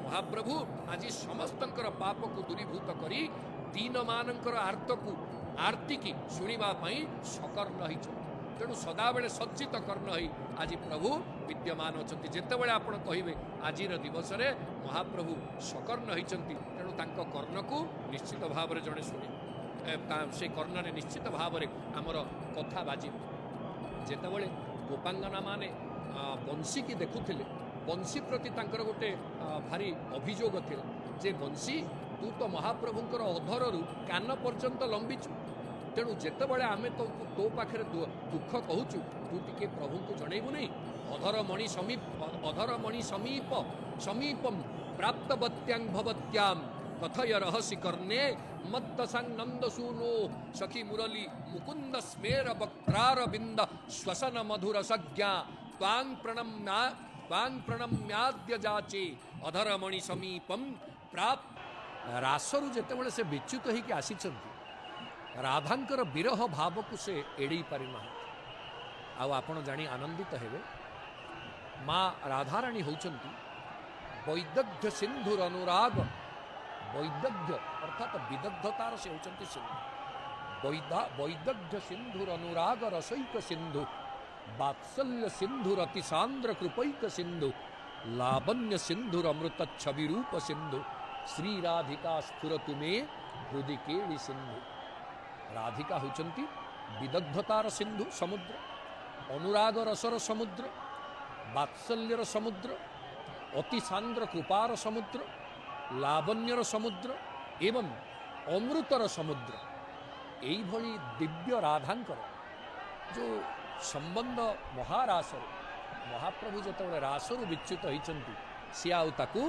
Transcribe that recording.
ମହାପ୍ରଭୁ ଆଜି ସମସ୍ତଙ୍କର ପାପକୁ ଦୂରୀଭୂତ କରି ଦୀନମାନଙ୍କର ଆର୍ତ୍ତକୁ ଆର୍ତ୍ତିକି ଶୁଣିବା ପାଇଁ ସକର୍ଣ୍ଣ ହେଇଛନ୍ତି। ତେଣୁ ସଦାବେଳେ ସଜ୍ଜିତ କର୍ଣ୍ଣ ହେଇ ଆଜି ପ୍ରଭୁ ବିଦ୍ୟମାନ ଅଛନ୍ତି। ଯେତେବେଳେ ଆପଣ କହିବେ ଆଜିର ଦିବସରେ ମହାପ୍ରଭୁ ସକର୍ଣ୍ଣ ହେଇଛନ୍ତି, ତେଣୁ ତାଙ୍କ କର୍ଣ୍ଣକୁ ନିଶ୍ଚିତ ଭାବରେ ଜଣେ ଶୁଣିବ, ସେ କର୍ଣ୍ଣରେ ନିଶ୍ଚିତ ଭାବରେ ଆମର କଥା ବାଜିବ। ଯେତେବେଳେ ଗୋପାଙ୍ଗନାମାନେ ବଂଶୀକି ଦେଖୁଥିଲେ, ବଂଶୀ ପ୍ରତି ତାଙ୍କର ଗୋଟେ ଭାରି ଅଭିଯୋଗ ଥିଲା ଯେ ବଂଶୀ, ତୁ ତ ମହାପ୍ରଭୁଙ୍କର ଅଧରରୁ କାନ ପର୍ଯ୍ୟନ୍ତ ଲମ୍ବିଛୁ, ତେଣୁ ଯେତେବେଳେ ଆମେ ତୋ ପାଖରେ ଦୁଃଖ କହୁଛୁ, ତୁ ଟିକେ ପ୍ରଭୁଙ୍କୁ ଜଣେଇବୁ ନାହିଁ? ଅଧର ମଣି ସମୀପ, ଅଧର ମଣି ସମୀପ ସମୀପಂ ପ୍ରାପ୍ତବତ୍ୟାଂ ଭବତ୍ୟାಂ କଥୟ ରହସି କର୍ଣ୍ଣେ ମଦ୍ଦଶାଂ ନନ୍ଦସୂନୋ ସଖୀ ମୁରଲୀ ମୁକୁନ୍ଦ ସ୍ମେର ବକ୍ତ୍ରାର ବିନ୍ଦ ଶ୍ଵସନ ମଧୁର ସଜ୍ଞା ତ୍ୱାଂ ପ୍ରଣମ୍ୟା ତ୍ୱାଂ ପ୍ରଣମ୍ୟାଦ୍ୟ ଯାଚେ ଅଧରମଣି ସମୀପಂ ପ୍ରାପ୍ତ। ରାସରୁ ଯେତେବେଳେ ସେ ବିଚ୍ୟୁତ ହେଇକି ଆସିଛନ୍ତି, ରାଧାଙ୍କର ବିରହ ଭାବକୁ ସେ ଏଡ଼େଇ ପାରିନାହାନ୍ତି। ଆଉ ଆପଣ ଜାଣି ଆନନ୍ଦିତ ହେବେ, ମା ରାଧାରାଣୀ ହେଉଛନ୍ତି ବୈଦଗ୍ଧ୍ୟ ସିନ୍ଧୁର ଅନୁରାଗ। ବୈଦଗ୍ଧ୍ୟ ଅର୍ଥାତ ବିଦଗ୍ଧତାର ସେ ହେଉଛନ୍ତି ସିନ୍ଧୁ। ବୈଦଗ୍ଧ୍ୟ ସିନ୍ଧୁର ଅନୁରାଗ ରସୈକ ସିନ୍ଧୁ, ବାତ୍ସଲ୍ୟ ସିନ୍ଧୁର ଅତି ସାନ୍ଦ୍ର କୃପୈକ ସିନ୍ଧୁ, ଲାବଣ୍ୟ ସିନ୍ଧୁର ଅମୃତ ଛବି ରୂପ ସିନ୍ଧୁ, ଶ୍ରୀ ରାଧିକା ସ୍ଫୁର ତୁମେ ହୃଦି କେଳି ସିନ୍ଧୁ। ରାଧିକା ହେଉଛନ୍ତି ବିଦଗ୍ଧତାର ସିନ୍ଧୁ ସମୁଦ୍ର, ଅନୁରାଗ ରସର ସମୁଦ୍ର, ବାତ୍ସଲ୍ୟର ସମୁଦ୍ର, ଅତି ସାନ୍ଦ୍ର କୃପାର ସମୁଦ୍ର, ଲାବଣ୍ୟର ସମୁଦ୍ର ଏବଂ ଅମୃତର ସମୁଦ୍ର। ଏଇଭଳି ଦିବ୍ୟ ରାଧାଙ୍କର ଯେଉଁ ସମ୍ବନ୍ଧ ମହାରାସରେ, ମହାପ୍ରଭୁ ଯେତେବେଳେ ରାସରୁ ବିଚ୍ୟୁତ ହେଇଛନ୍ତି, ସିଏ ଆଉ ତାକୁ